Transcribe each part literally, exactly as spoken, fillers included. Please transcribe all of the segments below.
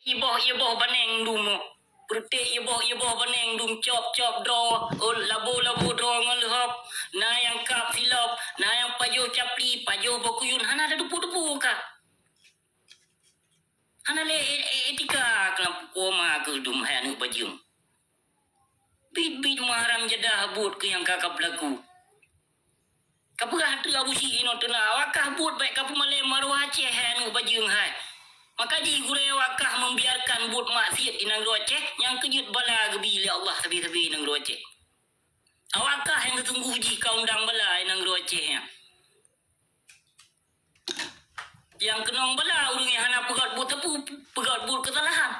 Iboh-iboh baneng dum. Peuretek iboh-iboh baneng dum cop-cop droe, ol labo-labo droe ngon leuhop. Na nyang kab silop, na nyang pajoh capli, pajoh bokuyun, hana tatupu-tupu ka. Hana lé e-, e-, etika keu lampu koma keu dum hai aneuk bajeueng. Bit-bit meuharam jadah buet keu nyang ka kapeulaku. Kapeugah teuk Abusyik inoe teuna, awak kah buet bèk kapeumalèe maruah Aceh hai aneuk bajeueng hai. Maka jih gurèe awak kah membiarkan buet maksiet di nanggroe Aceh nyang keu jeuet bala geubi lé Allah sabe-sabe nanggroe Aceh. Awak kah nyang seuteunggôh jih ka undang bala di nanggroe Aceh nyan. Nyang keunong bala ureueng nyang hana peugöt buet teupeu, peugöt buet keusalahan.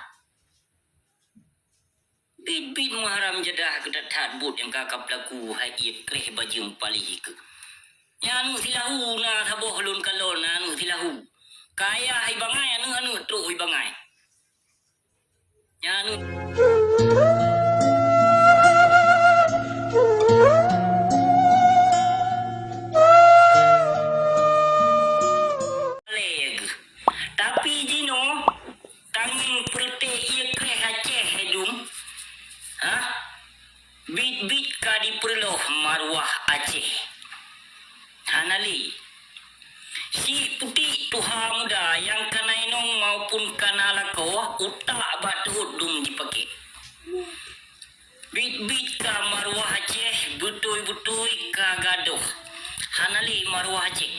Bit-bit meuharam jadah keu that-that buet nyang ka kapeulaku hai ié kreh bajeueng paléh keuh. Nyan aneuk silahu na saboh lôn kalon, na aneuk silahu. Ka ayah i bangai, aneuk-aneuk trok i bangai. Nyan aneuk. Tapi jinoe, tangieng peureutèk ié kreh Aceh hai dum. Hah? Bit-bit ka dipeureuloh maruah Aceh. Hana lé. Syiek putéh tuha muda nyang ka na inong maupun ka na lakoe, utak bak teuhôt dum jipaké. Bit-bit ka maruah Aceh, beutôi-beutôi ka gadôh. Hana lé maruah Aceh.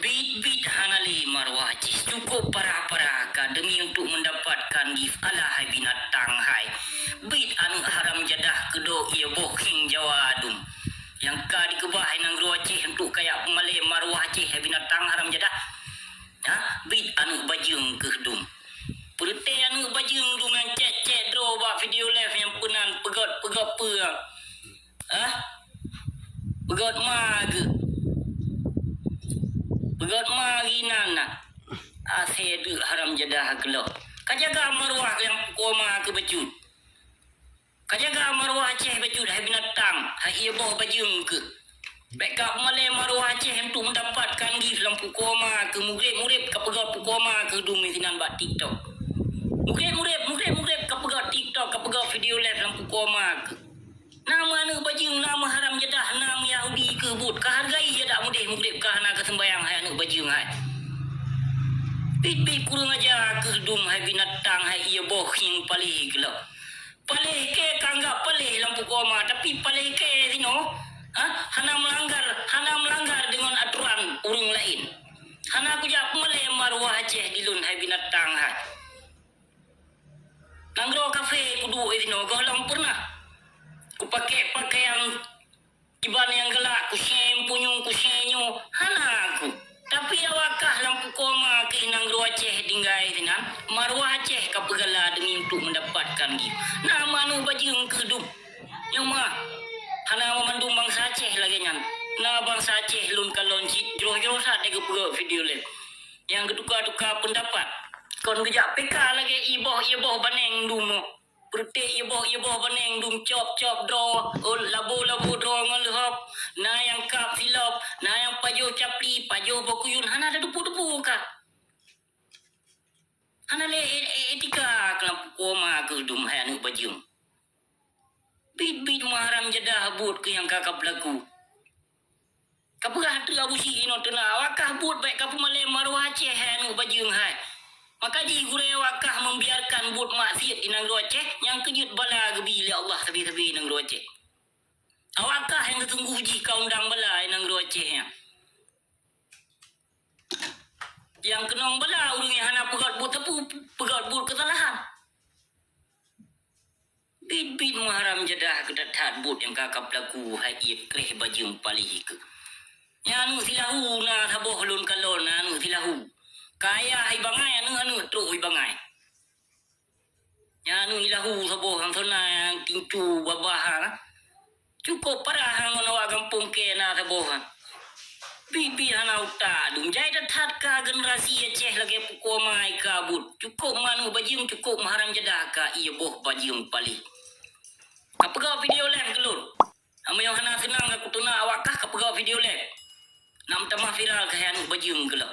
Bit-bit hana lé maruah Aceh. Cukôp parah-parah ka demi untuk mendapatkan gift, alah hai binatang hai. Bit aneuk haram jadah keudo ié boh khieng Jawa dum. Nyang ka dikeubah hai nanggroe Aceh untuk kajak peumalèe maruah Aceh hai binatang haram jadah. Ha? Bit aneuk bajeueng keuh dum. Peureutèk aneuk bajeueng dum nyang cèt-cèt droe bak video live nyang peunan peugöt-peugöt peue. Hah? Peugöt ma geuh. Peugöt ma geuh inan na. Asèe deuk haram jadah keuh lom. Ka jaga maruah nyang pukon ma keuh bacut. Ka jaga maruah Aceh bacut hai binatang, hai ié boh bajeueng keuh. Bèk ka peumalèe maruah Aceh untuk mendapatkan gift lam pukon ma keuh mugreb-mugreb ka peugöt pukon ma keuh dum sinan bak TikTok. Mugreb-mugreb, mugreb-mugreb ka peugöt TikTok, ka peugöt video live lam pukon ma keuh. Na meuaneuk bajeueng, na meuharam jadah, na meuyahudi keuh buet, ka hargai jadah mudeh mugreb ka hana ka seumbayang hai aneuk bajeueng hai. Bit-bit kureueng aja keuh dum hai binatang hai ié boh khieng paléh keuh lom. Paléh kèe ka anggap paléh lam pukon ma, tapi paléh kèe sinoe, ha, hana melanggar, hana melanggar deungon aturan ureueng laén. Hana kujak peumalèe maruah Aceh di lôn hai binatang hai. Nanggroe kafé kuduek sinoe gohlom peureunah kupaké pakaian kiban nyang galak, kusieng punyueng, kusieng nyoe, hana aku. Tapi awak kah lam pukon ma keuh nanggroe Aceh tinggai sinan, maruah Aceh ka peugala demi untuk mendapatkan gift. Na meuaneuk bajeueng keuh dum. Nyoe meuah, hana banmandum bansa Aceh lagèe nyan. Na bansa Aceh lôn kalon cit jroh-jroh that lagèe geupeugöt video live. Nyang geutuka-tuka peundapat. Kon geujak PK lagèe iboh-iboh baneng dum. Peureutèk iboh-iboh baneng dum cop-cop droe, ol labo-labo droe ngon leuhop, na nyang kab silop, na nyang pajoh capli, pajoh bokuyun, hana tatupu-tupu ka. Hana lé e-, e-, etika keu lampu koma keu dum hai aneuk bajeueng. Bit-bit meuharam jadah buet keu nyang ka kapeulaku. Kapeugah teuk Abusyik inoe teuna, awak kah buet bèk kapeumalèe maruah Aceh hai aneuk bajeueng hai. Maka jih gurèe awak kah membiarkan buet maksiet di nanggroe Aceh nyang keu jeuet bala geubi lé Allah sabe-sabe nanggroe Aceh. Awak kah nyang seuteunggôh jih ka undang bala di nanggroe Aceh nyan. Nyang keunong bala ureueng nyang hana peugöt buet teupeu, peugöt buet keusalahan. Bit-bit meuharam jadah keu that-that buet nyang ka kapeulaku hai ié kreh bajeueng paléh keuh. Nyan aneuk silahu na saboh lôn kalon, na aneuk silahu. Ka ayah i bangai, aneuk-aneuk trok i bangai. Nyan aneuk silahu saboh, han sona nyang tincu babah, ha. Cukôp parah ngon awak gampông kèe na saboh. Bit-bit hana utak dum. Jai that-that ka generasi Aceh lagèe pukon ma i ka buet. Cukôp meuaneuk bajeueng, cukôp meuharam jadah ka ié boh bajeueng paléh. Kapeugah video live keu lôn. Meunyoe hana seunang kaku teunak awak kah kapeugah video live. Nak meutamah viral kah hai aneuk bajeueng keuh lom.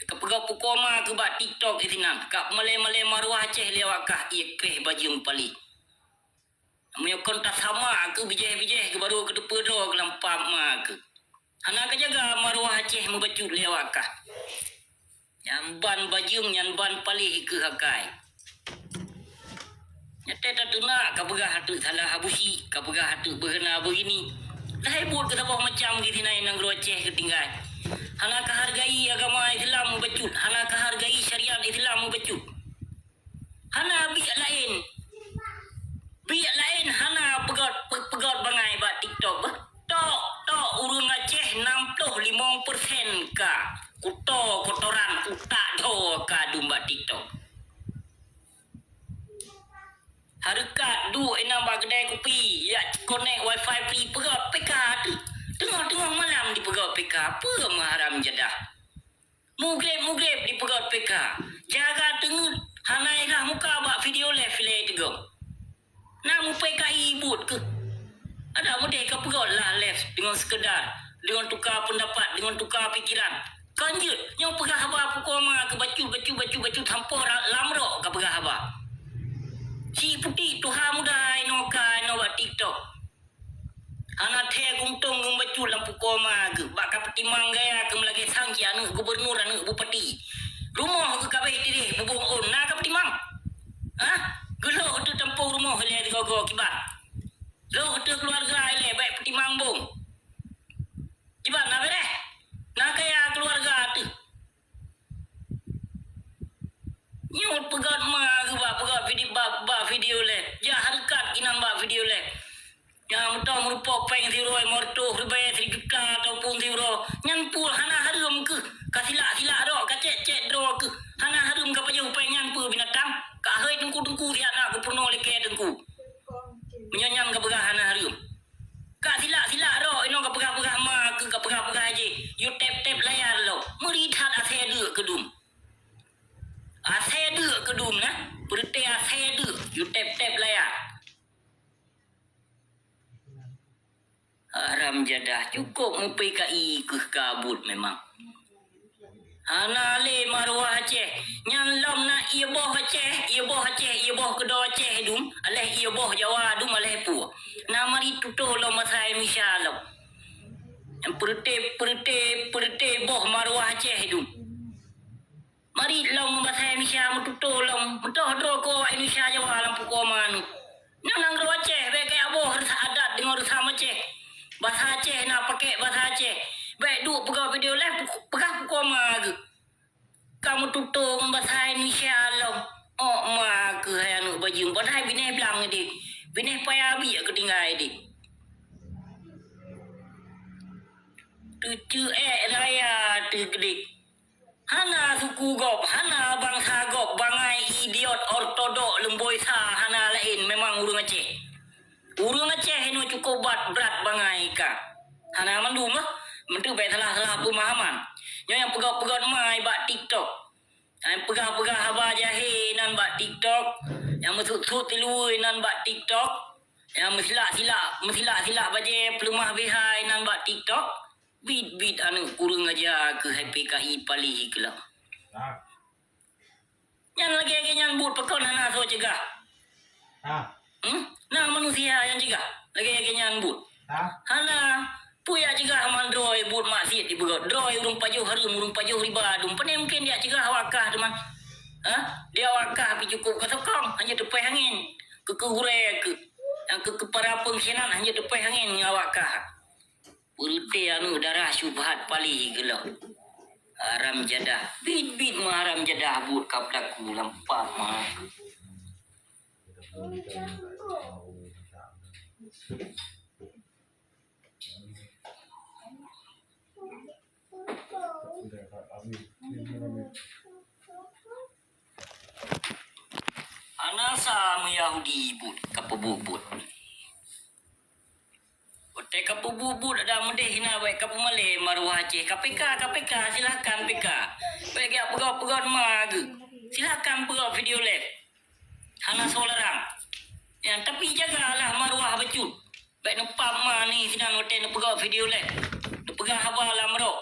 Ka peugah pukoe ma keuh bak TikTok isinan, ka malée-malée maruah Aceh lé awak kah, ié kreh bajeueng paléh. Meunyoe kon tasama keuh bijéh-bijéh keuh baru keuteupeu droe keuh lam pap ma keuh. Hana kajaga maruah Aceh meubacut lé awak kah. Nyan ban bajeueng, nyan ban paléh keuh akai. Nyan teuh tateunak ka peugah ateueh salah Abusyik, ka peugah ateueh beuhana beuhini. Lahé buet keuh saboh macam geuh sinan nanggroe Aceh geutinggai. Hana kahargai agama Islam meubacut, hana kahargai syariat Islam meubacut. Hana biek laén. Biek laén hana peugöt, pe-, peugöt bangai bak TikTok bah. Tok, tok ureuëng Aceh enam ploh limong persen ka kuto kotoran utak dho ka dum bak TikTok. Hareukat duek inong bak keudai kupi, jak konek wifi free peugöt P K tu. Teungoh-teungoh malam dipeugöt P K, peue meuharam jadah. Mugreb-mugreb dipeugöt P K. Jaga teungeut, hana irah muka bak video live ilée teugom. Na mu-P K I buet keuh. Adak meudeh ka peugöt lah live deungon seukeudar, deungon tuka peundapat, deungon tuka pikeran. Kon jeuet, nyoe peugah haba pukoe ma keuh bacut, bacut, bacut, bacut sampoe ra-, lam rok ka peugah haba. Cik putik tuha muda inoe ka inoe bak TikTok. Hana thée guntông ngon bacut lam pukoe ma geuh, bak ka peutimang gaya keuh meulagée sang cit aneuëk gubernur, aneuëk bupati. Rumoh geuh ka abéh tiréh bubông ôn, na ka peutimang? Hah? Geulhoh teuh tampông rumoh ilée sigoe-goe kiban. Lhoh teuh keuluwarga ilée bék peutimang bông. Kiban na beureh? Na kaya keuluwarga teuh. Nyoe peugöt ma geuh bak peugöt vide-, bak, bak video live. Jak hareukat inan bak video live. Nyang meutoh meurumpok péng siuroe limong reutôh ribée, sijuta ataupun siuroe. Nyan peue hana hareuem keuh. Ka silak-silak rok, ka cék-cék droe keuh. Hana hareuem ka pajoh péng nyan peue binatang. Ka hôi teungku-teungku siat na geupeurunoe lé kée teungku. Meunyoe nyan ka peugah hana hareuem. Ka silak-silak rok inoe ka peugah-peugah ma keuh, ka peugah-peugah jih. Yue tép-tép layar lom. Meuri that asée deuk keu dum. Asée deuk keu dum na. Peureuté asée deuk. Yue tép-tép layar. Haram jadah, cukôp mu-P K I keuh ka buet memang. Hana lé maruah Aceh. Nyan lom na ié boh Aceh, ié boh Aceh, ié boh keudo Aceh dum, aléh ié boh Jawa dum, aléh peue. Na mari tutoe lom basa Indonesia lom. Nyang peureuté, peureuté, peureuté boh maruah Aceh dum. Mari lom basa Indonesia meututoe lom, meutoh droe keu awak Indonesia Jawa lam pukoe ma nyoe. Nyoe nanggroe Aceh, bék keu aboh reusa adat deungon reusa Aceh. Basa Aceh na pakék basa Aceh. Bék duek peugah video live, peugah pukoe ma geuh. Ka meututoe ngon basa Indonesia lom. Ôk ma keuh hai aneuëk bajeueng, padahai binéh blang idéh. Binéh paya biek keutinggai idéh. Teuceuek raya teuh geudeh. Hana suku gob, hana bansa gob, bangai idiot ortodok leumboi sa hana laén memang ureuëng Aceh. Ureuëng Aceh inoe cukôp bat brat bangai ka. Hana mandum lah, meunteuk bék salah-salah peumahaman. Nyoe nyang peugöt-peugöt mai bak TikTok. Nyang peugah-peugah haba jahé nan bak TikTok. Nyang meusut-sut tiluweue nan bak TikTok. Nyang meusilak-silak, meusilak-silak bajée peuleumah B H nan bak TikTok. Bit-bit aneuëk kureueng aja keuh hai P K I paléh keuh lom. Nyan lagée-lagée nyan buet pakon hana soe cegah. Hmm? Na manusia nyang cegah lagée-lagée nyan buet. Hana. Peue jak cegah mandroe buet maksiet jipeugöt. Droe ureuëng pajoh hareuem, ureuëng pajoh riba dum. Pane mungken jak cegah awak kah teuma. Ha? Di awak kah pi cukôp ka sokong, hana teupeh angén. Keu, keu gurée keuh. Nyang keu, keu para pengkhianat hana teupeh angén ngon awak kah. Peureuté aneuëk darah syubhat paléh keuh lom. Haram jadah. Bit-bit meuharam jadah buet ka peulaku lam pap ma. Hana sa meuyahudi buet ka peubuet-buet. Watée ka peubuet-buet adak meudeh hina bék ka peumalée maruah Aceh. K P K, K P K, silakan P K. Bék geujak peugöt-peugöt ma geuh. Silakan peugöt video live. Hana soe larang. Ya, tapi jagalah maruah bacut. Bék neupap ma ni sinan watée neupeugah video lé. Neupeugah haba lam rok.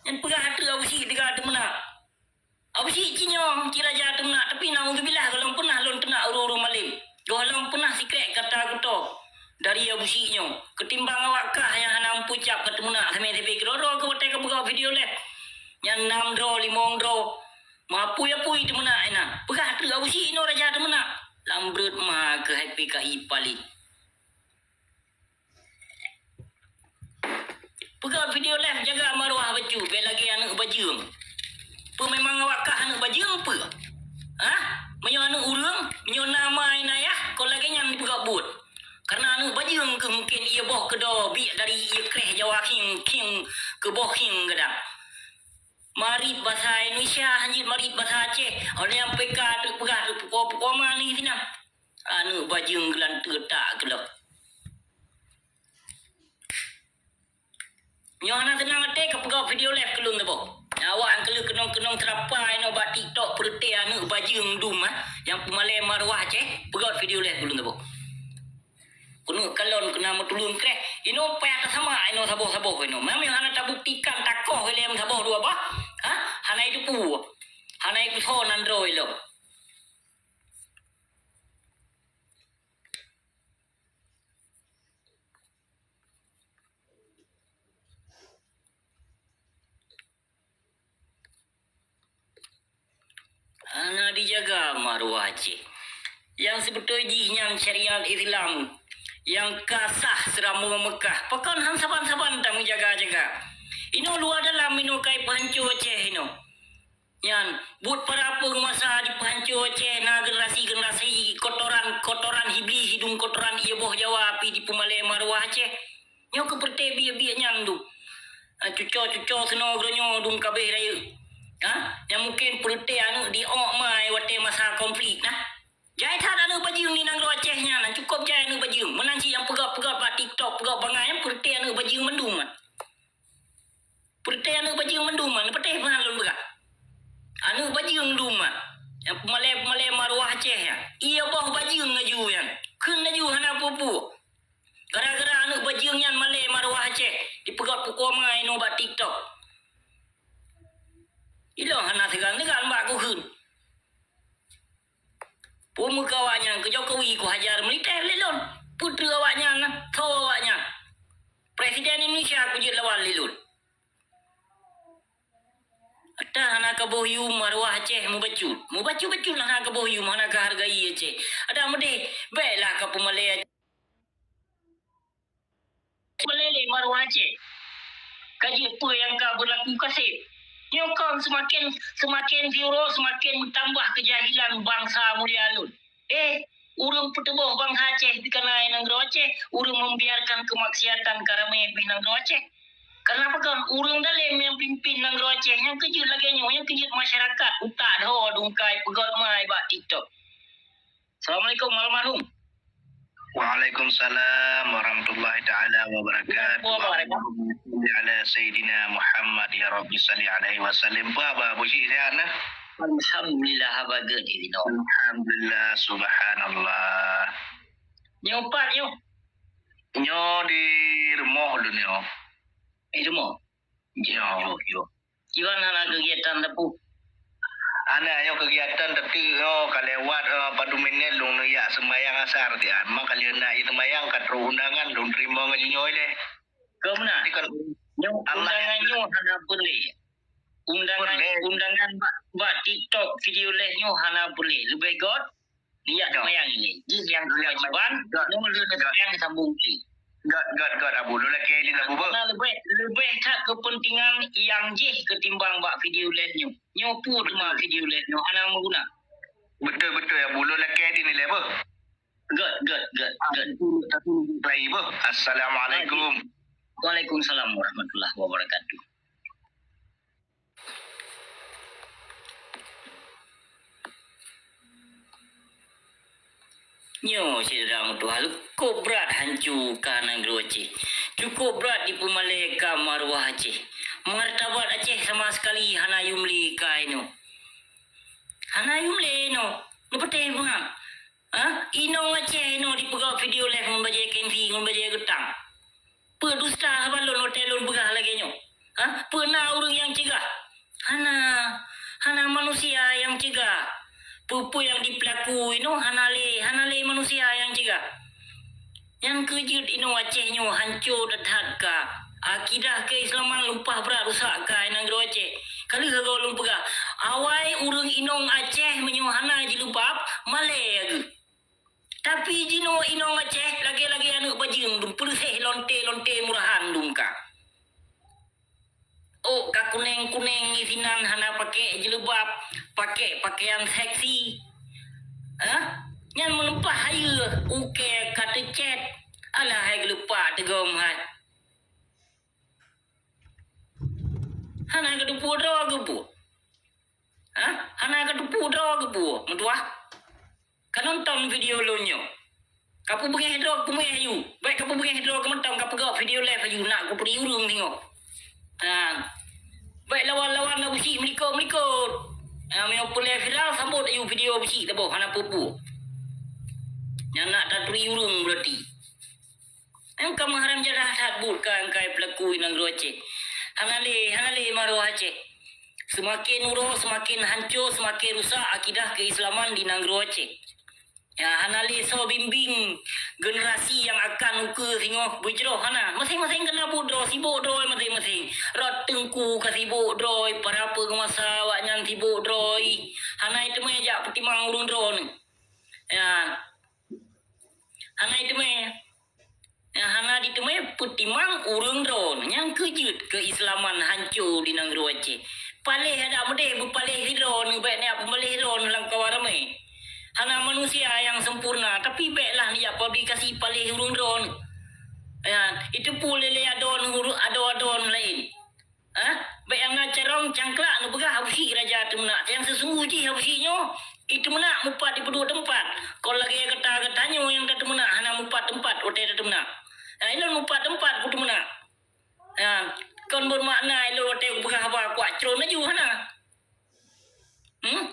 Nyan peugah treuk Abu Syik teuga teumeunak. Abu Syik ci nyoe, ci raja teumeunak, tapi naudzubillah gohlom peunah lôn teunak ureuëng-ureuëng malém. Gohlom peunah sikrek kata kuto dari Abu Syik nyoe. Ketimbang awak kah nyang hana meupucap ka teumeunak samé-samé keudroe-droe keu watée ka peugah video lé. Nyan nam droe, limong droe. Meuapui-apui teumeunak inan. Peugah treuk Abu Syik inoe raja teumeunak. Lam breuet ma keuh hai P K I paléng. Peugah video live jaga maruah bacut, bèk lagèe aneuk bajeueng. Peue memang awak kah aneuk bajeueng peue? Hah? Meunyoe aneuk ureueng, meunyoe na ma na yah, kon lagèe nyan dipeugah buet. Karena aneuk bajeueng keuh mungken ie boh keudo biek dari ie kreh Jawa khieng, khieng keu boh khieng gadang. Marit basa Indonesia, hanjeuet marit basa Aceh. Oleh nyang P K teuk peugah teuk pukoe-pukoe ma ni sinan. Aneuk bajeueng geulanteue tak keuloh. Nyoe hana seunang até ka peugah video live keu lôn saboh. Awak nyang keuneuk keunong-keunong seurapa inoe bak TikTok peureuté aneuk bajeueng dum, ah, nyang peumalée maruah Aceh, peugah video live keu lôn saboh. Keuneuk kalon keunan meutulông kreh, inoe payah tasamak inoe saboh-saboh inoe. Meunyoe hana tabuktikan takoh ilée meusaboh dua bah, ha? Hana iteupeue. Hana ipeusoe nan droe ilong. Hana dijaga maruah Aceh. Nyang sibeutôi jih nyan syariat Islam nyang ka sah seuramoe Meukah. Pakon han saban-saban tameujaga-jaga. Inoe luwa dalam inoe ka ipeuhanco Aceh inoe. Nyan, buet para peunguasa jipeuhanco Aceh na generasi-generasi kotoran, kotoran Iblih, hidung kotoran ie boh Jawa pih jipeumalée maruah Aceh. Nyoe keuh peureuté biek-biek nyan dum. Ah, cuco-cuco seunoe geuronyoe dum ka abéh rayeuk. Ha? Nyang mungken peureuté aneuk diok mai watée masa konflik nah. Jai that aneuk bajeueng di nanggroe Aceh nyan, cukôp jai aneuk bajeueng. Meunan cit nyang peugah-peugah bak TikTok, peugah bangai, peureuté aneuk bajeueng mandum nyan. Peureuté aneuk bajeueng mandum nyan, neupatéh peue han lôn peugah. Aneuk bajeueng dum nyan. Nyang peumalée-peumalée maruah Aceh nyan. Ie boh bajeueng laju nyan. Kheun laju hana peue-peue. Gara-gara aneuk bajeueng nyan malée maruah Aceh, dipeugah pukoe ma inoe bak TikTok. Ilong hana seugan-seugan bak kukheun. Peue meuka awaknyan keu Jokowi kuhajar militè lé lôn. Peue treuk awaknyan, soe awaknyan? Presiden Indonesia kujeuet lawan lé lôn. Ata hana kaboh yum maruah Aceh mubacut. Mubacut-bacut hana kaboh yum, hana kahargai Aceh. Ada meudeh, baiklah kapeumalée Aceh. Peumalée lé maruah Aceh. Ka jeuet peue nyang ka beulaku kaseb. Nyoe kon seumaken, seumaken siuroe seumaken meutambah keujahilan bansa mulia lôn. Eh, ureuëng peuteuboh bansa Aceh pih ka na i nanggroe Aceh, ureuëng membiarkan keumaksiatan ka ramé pih nanggroe Aceh. Kareuna pakon ureuëng dalem nyang pimpin nanggroe Aceh nyang keujeuet lagée nyoe, nyang keujeuet masyarakat utak dho dungkai peugét mai bak TikTok. Assalamualaikum almarhum. Waalaikumsalam warahmatullahi taala wabarakatuh. Assalamualaikum. Allahumma shalli ala sayyidina Muhammad ya Rabbi shalli alaihi wasallim. Peue haba Abu Syik sihat na? Alhamdulillah haba gét di sinoe. Alhamdulillah subhanallah. Nyoe pat nyoe. Nyoe di rumoh lôn nyoe. Di rumoh? Yo. Yo, yo. Kiban hana kegiatan teupeu? Hana nyoe kegiatan teupeu nyoe ka lewat, eh, padum minét lôn neujak seumayang asar tian. Ma ka lheueh na i seumayang ka trok undangan lôn teurimong ngon nyoe lé. Keu meunan? Nyoe undangan nyoe hana peureulée. Undangan, undangan bak, bak TikTok video lé nyoe hana peureulée. Leubeh gét Yak seumayang ilée. Jih nyang keuwajiban, nyoe lheueh seumayang sambung ilée. Gét, gét, gét, Abu. Lôn lakée ilée Abu beuh. Karena leubeh, leubeh that keupeuntingan nyang jih ketimbang bak video lé nyoe. Nyoe peue teuma video lé nyoe hana meuguna. Beutôi, beutôi, Abu. Lôn lakée ilée beuh. Gét, gét, gét, gét. Lai beuh. Assalamualaikum. Waalaikumsalam warahmatullahi wabarakatuh. Nyoe syedara meutuha, cukôp brat hanco ka nanggroe Aceh. Cukôp brat dipeumalée ka maruah Aceh. Martabat Aceh sama sekali hana yum lé ka inoe. Hana yum lé inoe. Neupatéh beungang. Ha? Inong Aceh inoe dipeugah video live ngon bajée kensi, ngon bajée geutang. Peue dusta haba lôn watée lôn peugah lagée nyoe? Hah? Peue na ureuëng nyang cegah? Hana, hana manusia nyang cegah. Peue-peue nyang jipeulaku inoe hana lé, hana lé manusia nyang cegah. Nyan keuh jeuet inoe Aceh nyoe hanco that-that ka. Akidah keuislaman lumpah brat rusak ka i nanggroe Aceh. Ka lheueh goe lôn peugah, awai ureuëng inong Aceh meunyoe hana jileubab, malèe geuh. Tapi jinoe inong Aceh lagèe-lagèe aneuëk bajeueng dum, peureuséh lonte-lonte murahan dum ka. Oh, ka kuneng-kuneng isinan hana pakai jilbab, pakai pakaian seksi. Hah? Nyan meuleupah hayeue, ukèe ka teucet. Alah hai geulupak teugom hai. Hana geuteupeue droe geuh peue? Hah? Hana geuteupeue droe geuh peue? Meutuah. Ka nonton video lôn nyoe. Ka peubeungéh droe, peubeungéh aju. Bèk ka peubeungéh droe keu mantong, ka peugah video live aju, nak kupeuri ureuëng singoh. Ha. Bèk lawan-lawan Abusyik meulikot-meulikot. Ha, meunyoe peureulèe viral, sambot aju video Abusyik taboh, hana peue-peue. Nyan nak taturi ureuëng beurati. Nyang ka meuharam jadah that buet ka angkai peulaku i nanggroe Aceh. Hana lé, hana lé maroh Aceh. Seumaken uroe, seumaken hanco, seumaken rusak akidah keuislaman di nanggroe Aceh. Ya, hana lé soe bimbing generasi nyang akan ukeue singoh beujroh hana. Maséng-maséng keuneuk buet droe, sibok droe maséng-maséng. Rot teungku ka sibok droe, para peunguasa awaknyan sibok droe. Hana iteumé jak peutimang ureuëng droeneuh. Ya. Hana iteumé. Nyang hana diteumé peutimang ureuëng droeneuh nyang keu jeuet keuislaman hanco di nanggroe Aceh. Paléh adak meudeh beupaléh sidroeneuh, bèk neujak peupaléh droeneuh lam kawan ramé. Hana manusia nyang sempurna, tapi bèklah neujak publikasi paléh ureuëng droeneuh. Ya, iteupeue lé-lé adoe ureuëng, adoe-adoe laén. Hah? Bèk nyang na carông cangklak neupeugah Abusyik raja teumeunak. Nyang seusunggoh jih Abusyik nyoe, i teumeunak mupat dipeuduek teumpat. Kon lagèe gata-gata nyoe nyang ka teumeunak hana mupat teumpat watèe ka teumeunak. Ha, ilôn mupat teumpat ku teumeunak. Ha, kon beumakna ilôn watèe kupeugah haba kuak crôn laju hana. Hmm?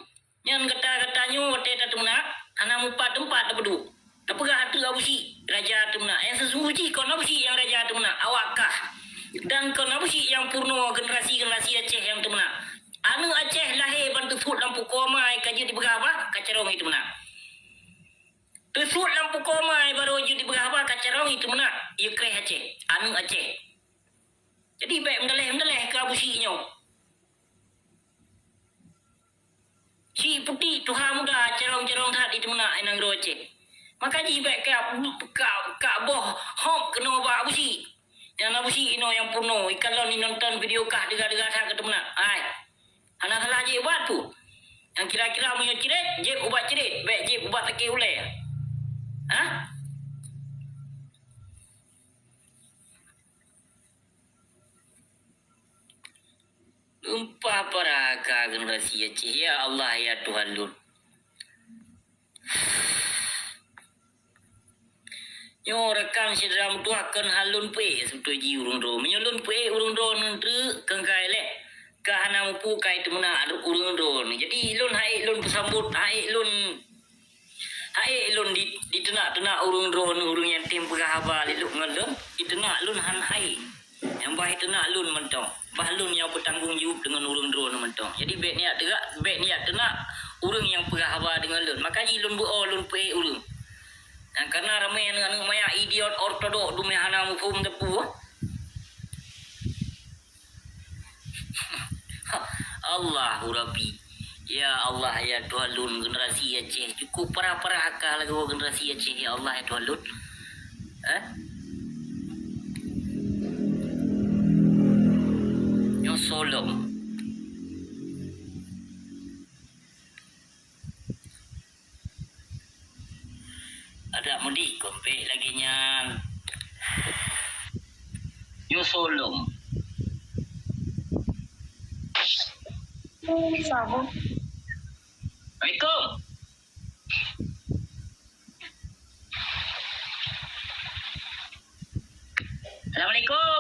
Nyan gata-gata nyoe watèe tateumeunak, hana mupat teumpat tapeuduek. Tapeugah ateueh Abusyik raja teumeunak. Nyang seusunggoh jih kon Abusyik nyang raja teumeunak, awak kah. Dan kon Abusyik nyang purnoe generasi-generasi Aceh nyang teumeunak. Aneuëk Aceh lahé ban teusuet lam pukoe ma ka jeuet dipeugah haba, ka carông i teumeunak. Teusuet lam pukoe ma barô jeuet dipeugah haba, ka carông i teumeunak. Ie kreh Aceh, aneuëk Aceh. Jadi bèk meudaléh-meudaléh keu Abusyik nyoe. Syik putik tuha muda carông-carông that i teumeunak i nanggroe Aceh. Maka jih bèk ka, ka, ka boh hom keunoe bak Abusyik. Nyang Abusyik inoe nyang purnoe, ikalon inonton video kah deuga-deuga that keu teumeunak. Hai. Hana salah jieb ubat peue. Nyang kira-kira meunyoe cirét, jieb ubat cirét, bèk jieb ubat sakét ulèe. Hah? Lumpah parah ka generasi Aceh, ya Allah, ya Tuhan lôn. Nyoe rakan syedara meutuah kon hal lôn peuék seubeutôi jih ureuëng droe. Meunyoe lôn peuék ureuëng droe ngon treuk keukai lé, ka hana mupu kai teumeunak ureuëng droe. Jadi lôn hai lôn peusambot, hai lôn Hai lôn di, diteunak-teunak ureuëng droe, ureuëng nyang tem peugah haba lé lôn ngon lôn, diteunak lôn han hai. Nyang bah diteunak lôn mantong, bah lôn nyang beutanggong jaweueb deungon ureuëng droe mantong. Jadi bèk neujak teuga, bèk neujak teunak ureuëng nyang peugah haba deungon lôn. Maka jih lôn beu-o lôn peuék ureuëng. Nyang kana ramé aneuëk-aneuëk manyak idiot ortodok dumé hana muphom teupeu. Allahu Rabbi. Ya Allah, ya Tuhan lôn, generasi Aceh cukup parah-parah ka lagoe generasi Aceh, ya Allah, ya Tuhan lôn. Eh? Nyoe solom. Adak meudeh kon pèk lagèe nyan. Nyoe solom. Assalamualaikum. Assalamualaikum.